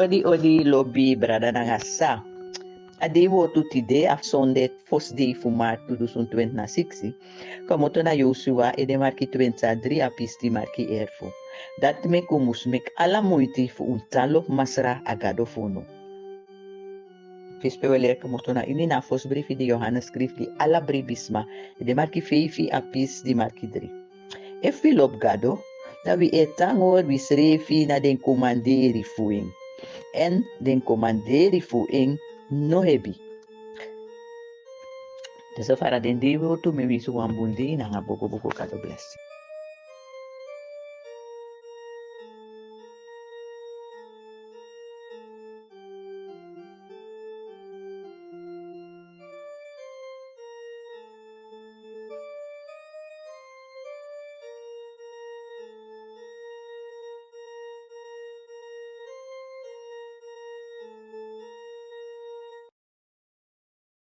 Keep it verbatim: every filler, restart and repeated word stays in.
Odi odi lobi brada nanga sa. A dei wortu tide a sonde, fosi dei fu martu dusun twenti na siksi, komoto na Yosua ede marki twenti a dri a pisi di marki erfu. Dati meki un mus meki ala muiti fu un tan lobi Masra a Gado fu unu. Fesi pe un e leri komoto na ini na a fosi brifi di Yohanes skrifi gi ala bribisma, ede marki feifi a pisi di marki dri. Efu wi lobi Gado, dan wi e tan hori wisrefi na den komanderi fu en. Èn den komanderi fu en no hebi. Te so fara den dei wortu, mi winsi wan bun dei nanga bokobokoka. God bless.